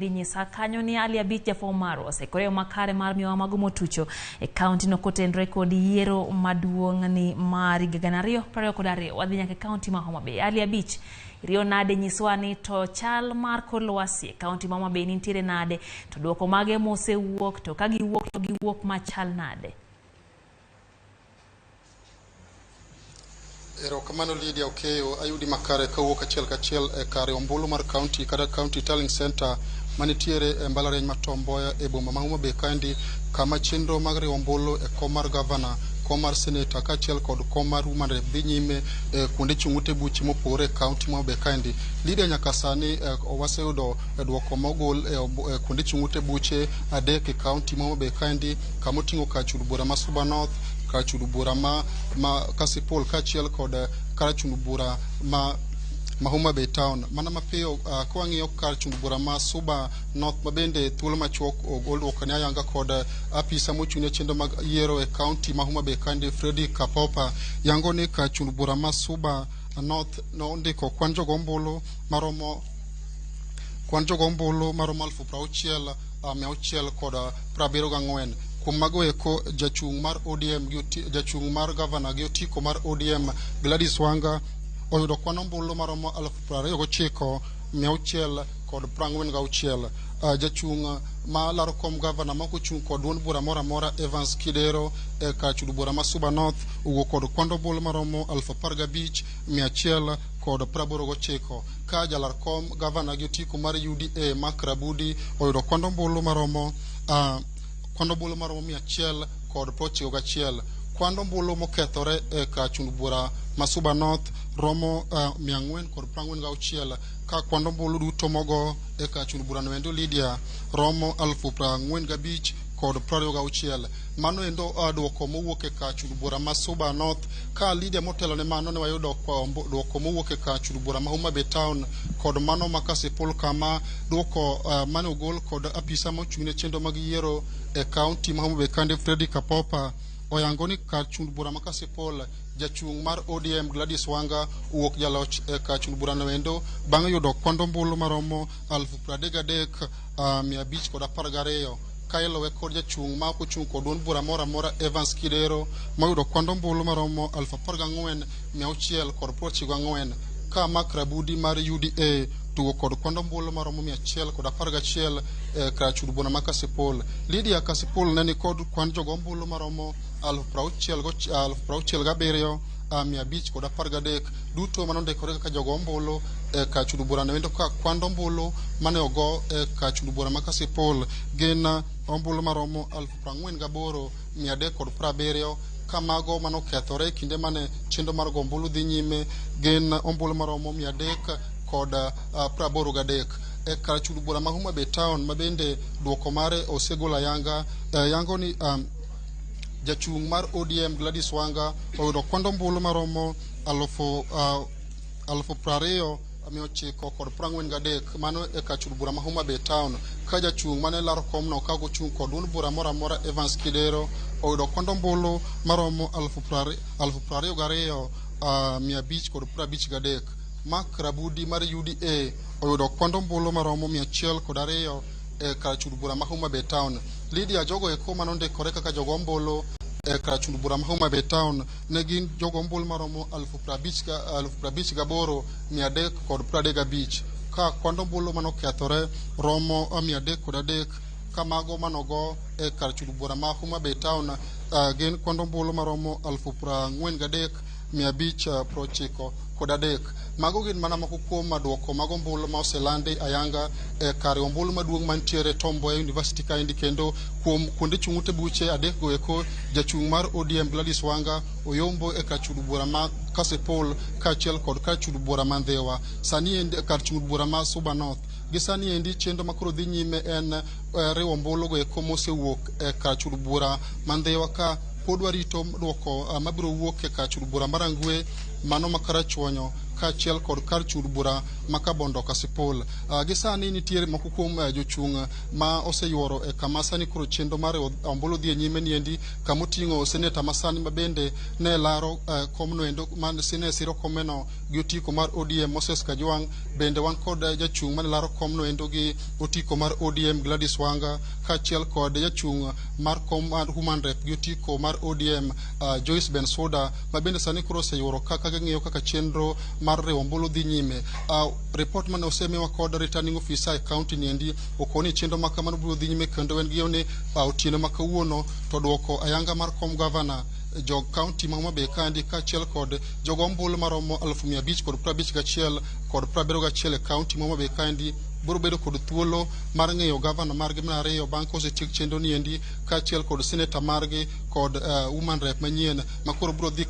Dhi nyisa kanyo ni Ali Abich jafwambo marwa osekore yo makare mar miyowa mago motucho e kaunti no kotenore kod yiero maduong' ni mar higa 2022. Wadhi nyaka e kaunti ma Homa Bay. Ali Abich, iriyo nade nyiswa ni to chal mar kor lwasi e kaunti ma Homa Bay nintiere nade to duoko mage mosewuok to ka giwuok to giwuok machal nade? Erokamano Lydia Okeyo, ayudi makare kawuok achiel kachiel e kar ombulu mar county kata county tallying center manitiere e mbalariany ma Tom Mboya e boma ma Homa Bay kaendi kama chenro mag riwo ombulu e kom mar gavana, kom mar seneta kaachiel kod kom mar woman rep dhi nyime e kuonde chung' ute buche mopogore e county ma Homa Bay kaendi. Lydia nyaka sani waseyudo duoko mogol e kuonde chung' ute buche adek e county ma Homa Bay kaendi kama oting'o kar chud bura ma Suba North, kar chud bura ma Kasipul kaachiel kod kar chund bura ma Homa Bay Town. Mana mapiyo ka wang'iyo kar chund bura ma Suba North ma bende thuolo machuok ogol duoko ne ayanga kod apisa mochung' ne chenro mag yiero e kaunti ma Homa Bay kaendi Freddy Kapopa yango ni kar chund bura ma Suba North nondiko kwan jogo ombulu maromo kwan jogo ombulu maromo 60,674. Kuom mago eko jachung' mar ODM gi jachung' mar gavana gi otiko mar ODM Gladys Wanga oyudo kwan ombulu maromo 29,646. Jachung' ma laro kom gavana ma ok ochung' kod duond bura moro amora Evans Kidero e kar chud bura ma Suba North owuok kod kwan ombulu maromo 15,189 ka jalar kom gavana gi otiko mar UDA Mark Rabudi oyudo kwan ombulu maromo kwan ombulu maromo 191. Kwan ombulu mokethore e kar chund bura ma Suba North romo 446 ka kwan ombulu duto mogo e kar chund bura no endo Lydia romo 45,026. Mano endo duoko mowuok e kar chund bura ma Suba North ka Lydia motelo ne mano ne wayudo duoko mowuok e kar chund bura ma Homa Bay Town kod mano ma Kasipul kama duoko mane ogol kod apisa mochung' ne chenro mag yiero e kaunti ma Homa Bay kande Freddy Kapopa oyango ni kar chund bura ma Kasipul jachung' mar ODM Gladys Wanga owuok jaloch e kar chund bura no endo bang' yudo kwan ombulu maromo 33,512 ka iluwe kod jachung' ma ok ochung' kod duond bura moro amora Evans Kidero moyudo kwan ombulu maromo 14,694 ka Mark Rabudi mar UDA tugo kod kwan ombulu maromo 111 e kar chud bura ma Kasipul. Lydia Kasipul ne nikod kwan jogo ombulu maromo 67,513 duto manondikore kaka jogo ombulu e kar chud bura no endo ka kwan ombulu mane ogo e kar chud bura ma Kasipul gin ombulu maromo 48,370 ka mago manokethore e kinde mane chenro mar go ombulu dhi nyime gin ombulu maromo 383. E kar chud bura ma Homa Bay Town ma bende duoko mare osegol ayanga yango ni jachung' mar ODM Gladys Wanga oyudo kwan ombulu maromo 20,943 mano e kar chud bura ma Homa Bay Town ka jachung' mane laro komno ka ochung' kod duond bura moro amora Evans Kidero oyudo kwan ombulu maromo 22,553. Mark Rabudi mar UDA oyudo kwan ombulu maromo 102 e kar chud bura ma Homa Bay Town. Lydia jogo eko manondikore kaka jogo ombulu e kar chud bura ma Homa Bay Town ne gin jogo ombulu maromo 58,335 ka kwan ombulu manokethore romo 303 ka mago manogo e kar chud bura ma Homa Bay Town gin kwan ombulu maromo 43,593. Mago gin mana moko kuom duoko mag ombulu ma oselandi ayanga e kar ombulu maduong' mantiere Tom Mboya University kaendi kendo kuom kuonde chung' ute buche adek go eko jachung' mar ODM Gladys Wanga oyombo e kar chud bura ma Kasipul kaachiel kod kar chud bura ma Ndhiwa. Sani endi kar chud bura ma Suba North. Gi sani endi chenro makoro dhi nyime en riwo ombulu go eko mosewuok e kar chud bura ma Ndhiwa ka pod warito duoko mabiro wuok e kar chud bura ma Rangwe mano ma Karachuonyo kaachiel kod kar chud bura ma Kabondo Kasipul. Gi sani nitiere moko kuom jochung' ma oseyuoro e kama sani koro chenro mar ombulu dhi e nyime niendi, kama oting'o seneta ma sani ma bende ne laro komno endo man ne siro komeno gi otiko mar ODM Moses Kajwang'. Bende wan kod jachung' mane laro komno endo gi otiko mar ODM Gladys Wanga, kaachiel kod jachung' mar kom mar Woman Rep gi otiko mar ODM Joyce Bensuda, ma bende sani koro oseyuoro kaka ging'iyo kaka chenro mar riwo ombulu dhi nyime. Report mane osemiwa kod returning officer e county niendi okoni chenro ma kamano biro dhi nyime, kendo en gi ni otieno ma kawuono to duoko ayanga mar kom gavana jo county ma Homa Bay kandi kaachiel kod jogo ombulu maromo 551,051 kod 71 e county ma Homa Bay kandi biro bedo kod thuolo mar ng'eyo gavana margi mar ariyo bang' kosetiek chenro niendi, kaachiel kod seneta margi kod woman rep manyien ma koro biro dhi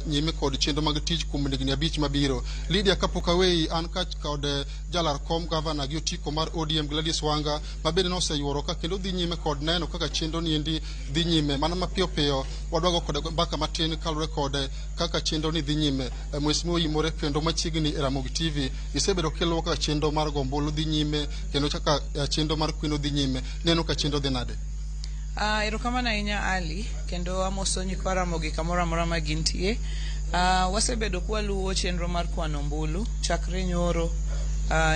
nyime kod chenro mag tich kuom higni 5 mabiro. Lydia, kapok aweyi, an ka kod jalar kom gavana gi otiko mar ODM Gladys Wanga, ma bende noseyuoro ka kendo dhi nyime kod neno kaka chenro niendi dhi nyime. Mana mapiyo piyo wadwago kod mbaka matin kaluwore kod kaka chenro ni dhi nyime. Mheshimiwa Yimore kendo machiegni e Ramogi TV, isebedo kiluwo kaka chenro mar go ombulu dhi nyime kendo kaka chenro mar kweno dhi nyime. Neno ka chenro dhi nade? Erokamano ahinya Ali, kendo amoso nyikwa Ramogi kamoro amora ma gintie. Wasebedo kwaluwo chenro mar kwano ombulu chakre nyoro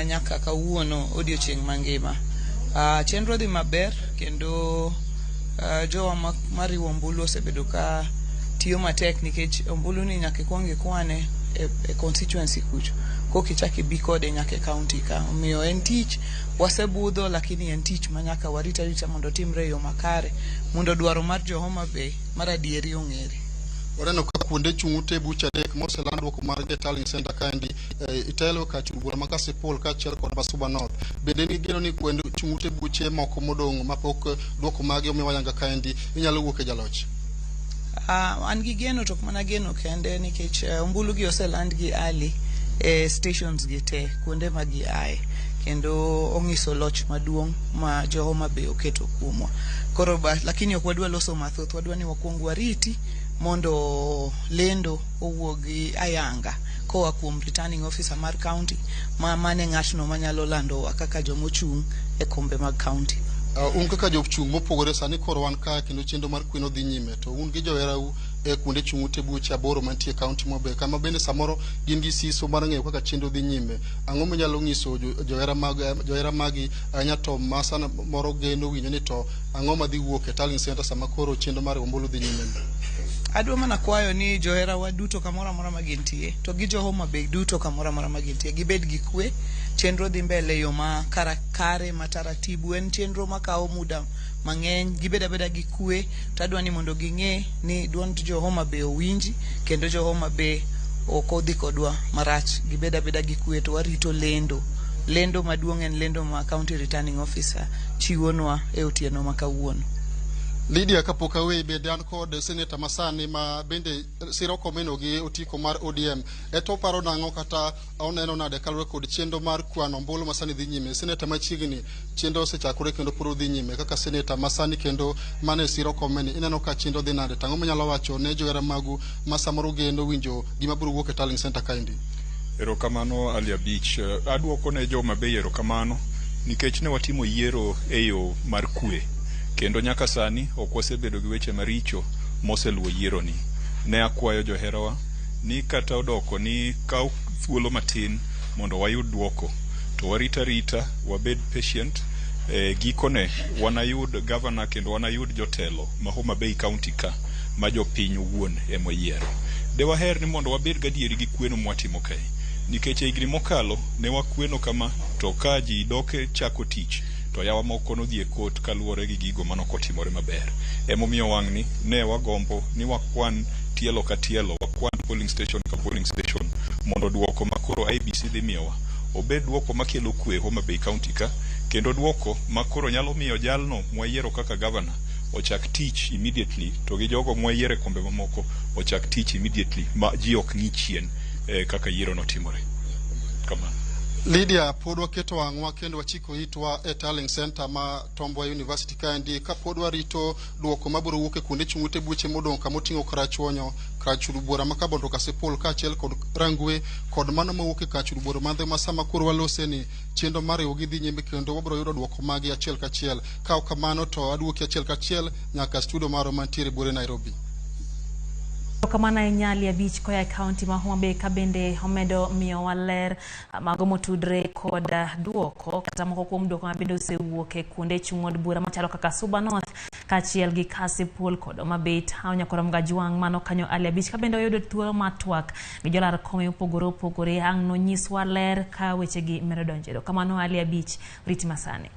nyaka kawuono odiochieng' mangima. Chenro dhi maber kendo jowa mariwo ombulu osebedo ka tiyo matek nikech ombulu ni nyaka ikuong ikwane e constituency kucho koka ichak ibi kode nyaka e county ka. Omiyo en tich wasebudho, lakini en tich ma nyaka warit arita mondo otimre e yo makare mondo dwaro mar jo Homa Bay mar adieri ong'ere. Waneno ka kuonde chung' ute buche adek moseland duoko margi e tallying center kaendi, itelo ka chung' bura ma Kasipul kaachiel kod Masuba North. Bende in gi geno ni kuonde chung' ute buche moko modong' mapok duoko magi omiwa ayanga kaendi inyalo wuok e jaloch? An gi geno, to ok mana geno kende, nikech ombulu gi oseland gi early e stations gi te kuonde ma gi aye, kendo ong'iso loch maduong' ma jo Homa Bay oketo kuomwa. Koro ba, lakini ok wadwa loso mathoth, wadwa ni wakuong wariti mondo lendo owuogi ayanga koa kuom returning officer mar county, ma mane ng'atno manyalo landowa kaka jomochung' e kombe mag county. Un kaka jochung' mopogore sani koro wan kae kendo chenro mar kweno dhi nyime, to un gi joherau e kuonde chung' ute buche aboro mantie e county ma Homa Bay, kama bende samoro gin gi siso mar ng'eyo kaka chenro dhi nyime. Ang'o minyalo nyiso johera mag johera magi ahinya to ma sana moro geno winjo ni to ang'o madhi wuok e tallying center sama koro chenro mar ombulu dhi nyime? Adwa mana kwayo ni joherawa duto kamoro amora ma gintie, to gi jo Homa Bay duto kamoro amora ma gintie, gibed gi kwe. Chenro dhi mbele e yo ma kare ma taratibu. En chenro makawo muda mang'eny. Gibed abeda gi kwe, to adwa ni mondo ging'e ni duond jo Homa Bay owinji kendo jo Homa Bay ok odhi kodwa marach. Gibed abeda gi kwe to warito lendo. Lendo maduong' en lendo ma county returning officer chiwonwa e otieno ma kawuono. Lydia, kapok aweyi, bende an kod seneta masani ma bende siro komeno gi otiko mar ODM. Eto paro nang'o kata oneno nade kaluwore kod chenro mar kwano ombulu masani dhi nyime? Seneta machiegni, chenro osechakore kendo pod dhi nyime. Kaka seneta masani kendo mane siro komeni, ineno ka chenro dhi nade? To ang'o minyalo wacho ne johera magu ma samoro geno winjo gima biro wuok e tallying center kaendi? Erokamano Ali Abich. Aduoko ne jo Homa Bay erokamano nikech ne watimo yiero e yo mar kwe, kendo nyaka sani ok wasebedo gi weche maricho moseluwo yiero ni. Ne akwayo joherawa ni kata odoko ni kaw thuolo matin mondo wayud duoko, to warit arita, wabed patient. Gikone wanayud gavana kendo wanayud jotelo ma Homa Bay County ka ma jopiny owuon emoyiero. De waher ni mondo wabed gadieri gi kweno mwatimo kae, nikech e higni mokalo ne wakweno kama, to ka ji dok e chako tich to yawa moko nodhi e kot kaluwore gi gigo manok otimore maber. Emomiyo wang'ni ne wagombo ni wakwan tielo ka tielo, wakwan polling station ka polling station, mondo duoko ma koro IEBC dhi miyowa obed duoko makelo kwe Homa Bay County ka, kendo duoko ma koro nyalo miyo jalno mwayiero kaka gavana ochak tich immediately, to gi jogo mwayiero e kombe mamoko ochak tich immediately ma ji ok ng'i chien kaka yiero notimore. Kamano. Lydia, pod waketo wang'wa kendo wachiko itwa e tallying center ma Tom Mboya University kaendi ka pod warito duoko mabiro wuok e kuonde chung' ute buche modong' kamoting'o Karachuonyo, kar od bura ma Kabondo Kasipul kaachiel kod Rangwe kod mano mawuok e kar od bura ma ma sama koro walose ni chenro mar riwogi dhi nyime kendo wabiro yudo duoko magi achiel kachiel. Ka ok kamano to aduoki achiel kachiel nyaka studio marwa mantiere buore Nairobi. Erokamano ahinya Ali Abich koa e kaunti ma Homa Bay ka bende omedo miyowa ler mago motudre kod duoko kata moko kuom duoko ma bende osewuok e kuonde chung' od bura machalo kaka Suba North kaachiel gi Kasipul kod Homa Bay Town nyakoro Mgajwang' mano kanyo Ali Abich ka bende oyudo thuolo mar twak gi jolar kome mopogore opogore ang' nonyiswa ler ka wechegi medo donjo. Erokamano Ali Abich, rit masani.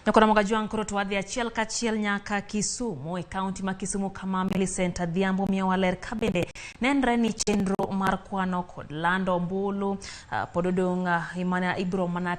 Nyakoro Mgajwang' koro to wadhi achiel kachiel nyaka Kisumu e kaunti ma Kisumu kama Millicent Adhiambo miyowa ler ka bende nenre ni chenro mar kwano kod lando ombulu pod odong' mana ibiro mana